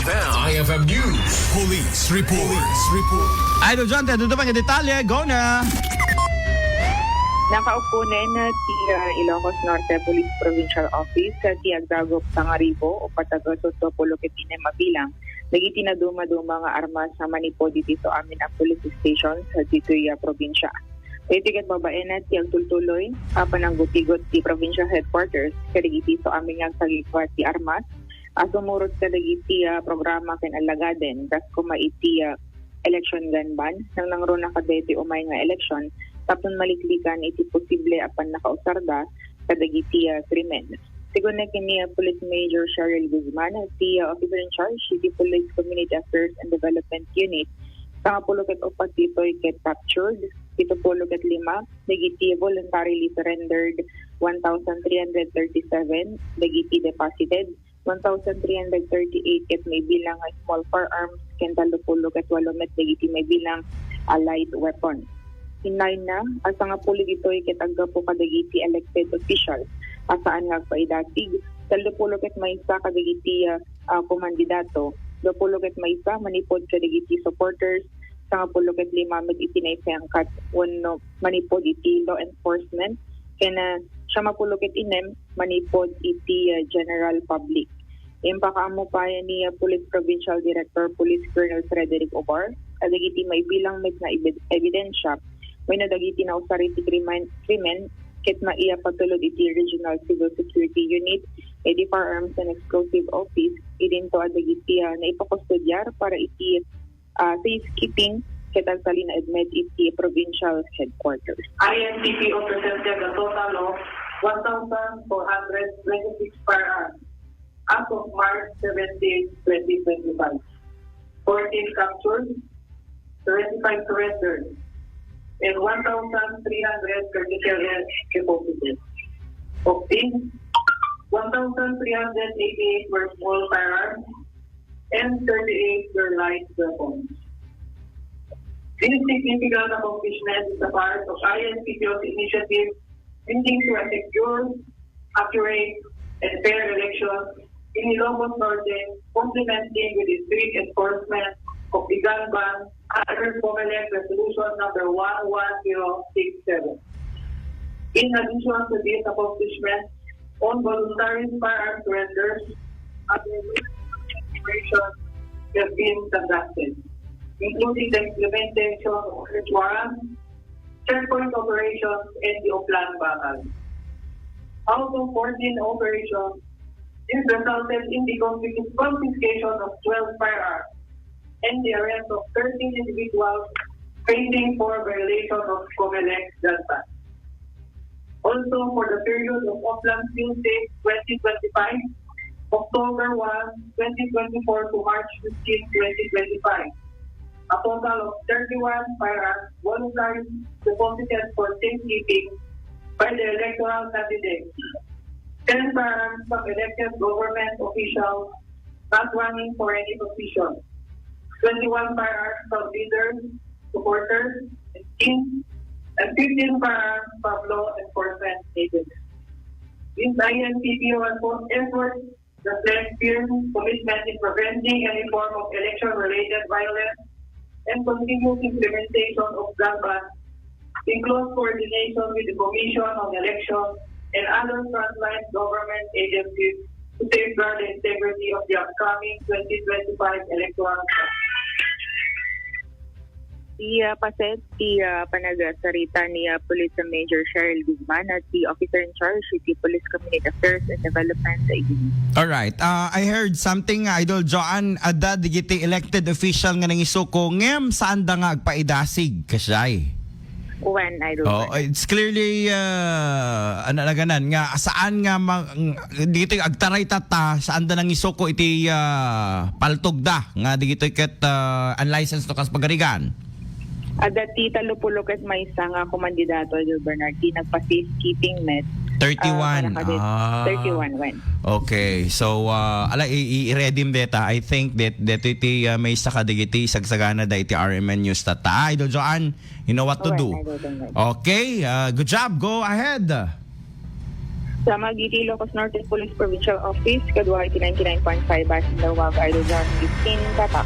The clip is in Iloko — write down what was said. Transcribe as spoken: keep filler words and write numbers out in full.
I F M News. Police report. Police report. Idol John, tayo pa nga detalye. Go na! Nakauppunen ti, ah, Ilocos Norte Police Provincial Office, ah, ti agdagup sangaribu upat a gatut dua pulo ket inem a bilang dagiti nadumaduma nga armas a manipud iti suamin a police station sa ditoy, ah, probinsya. Iti ket babaen ti agtultuloy a pananggutigot ti provincial headquarters kadagiti suamin nga agsagipuat ti armas a sumurot kadagiti, ah, programa ken allagaden kas koma iti, ah, election gun ban, nangnangruna kadagiti umay nga election tapno maliklikan iti posible a pannakausarda kadagiti, ah, krimen. Segun na ken ni, ah, Police Major Cheryl Guzman, ti, ah, officer in charge iti Police Community Affairs and Development Unit, sangapulo ket upat ditoy ket captured, pito pulo ket lima dagiti voluntarily surrendered, one thousand three hundred thirty-seven dagiti deposited, one thousand three hundred thirty-eight ket maibilang nga small firearms, ken tallo pulo ket walo met dagiti maibilang a light weapon. Innayon na, a sangapulo ditoy ket aggapu kadagiti elected officials a saan nga agpaidasig, tallo pulo ket maysa kadagiti, ah, ah, komandidato, dua pulo ket maysa manipud kadagiti supporters, sangapulo ket lima met iti naisayangkat wenno manipud iti law enforcement, ken, ah, siamapulo ket inem manipud iti, ah, general public. Impakaammo pay ni, ah, Police Provincial Director Police Colonel Frederick Obar, kadagiti maibilang met nga ebid-, ebidensya wenno dagiti nausar iti krimen, krimen ket maipatulod iti Regional Civil Security Unit, iti Firearms and Explosive Office, idinto a dagiti, ah, naipakustudiar para iti, ah, safekeeping ket agtalinaed met iti provincial headquarters. I N P P O presented a total of one thousand four hundred twenty-six firearms as of March seventeen, twenty twenty-five. Fourteen captured, twenty-five surrendered, and one thousand three hundred thirty-seven deposited. Of these, one thousand three hundred eighty-eight were small firearms and thirty-eight were light weapons. This significant accomplishment is a part of I N P P O's initiative leading to a secure, accurate, and fair election in Ilocos Norte, complementing with the strict enforcement of the gun ban under COMELEC Resolution number one one zero six seven. In addition to these accomplishments, on voluntary firearm surrenders, other operations have been conducted, including the implementation of search warrants, checkpoint operations, and the Oplan Bakal. Out of fourteen operations, this resulted in the confis-, confiscation of twelve firearms and the arrest of thirteen individuals facing for violation of COMELEC gun ban. Also, for the period of Oplan Field Day twenty twenty-five, October one, twenty twenty-four to March fifteen, twenty twenty-five, a total of thirty-one firearms voluntarily deposited for safekeeping by the electoral candidates, ten firearms from elected government officials not running for any position, twenty-one firearms from leaders, supporters, and teams, and fifteen firearms from law enforcement agents. This I N P P O effort reflects firm commitment in preventing any form of election-related violence and continuous implementation of gun ban in close coordination with the Commission on Elections and other frontline government agencies to safeguard the integrity of the upcoming twenty twenty-five electoral process. Ti, ah, paset ti, ah, panagsarita ni, ah, Police Major Cheryl Guzman, ah, ti officer in charge iti Police Community Affairs and Development sa Iginit. Alright. Ah, I heard something, Idol Joan, adda dagiti elected official nga nangisuko ngem saanda nga agpaidasig, kasdiay. Wen, Idol Oh, Joan. It's clearly, ah, ano, naganan nga saan nga ma-, ng-, dito yung agtaray tata, saanda nangisuko iti, ah, paltogda nga dito ket, ah, unlicensed to kas pagarigan. Adda ti tallo pulo ket maysa nga komandidato, Idol Bernard, ti nagpa-safekeeping met, Thirty-one. ah, para kadit-, Ah. thirty-one, wen. Okay. So, ah, ala, i-, i-, i-ready deta. I think that, that iti, ah, maysa kadagiti sagsagana da iti R M N News tata. Ah, Idol Joan, you know what to Wen, do. Idol Bernard. Okay. Ah, good job. Go ahead. Sa Magiti, Ilocos Norte Police Provincial Office, kadua iti ninety-nine point five Basin Dawaga, Idol John fifteen, Tatak.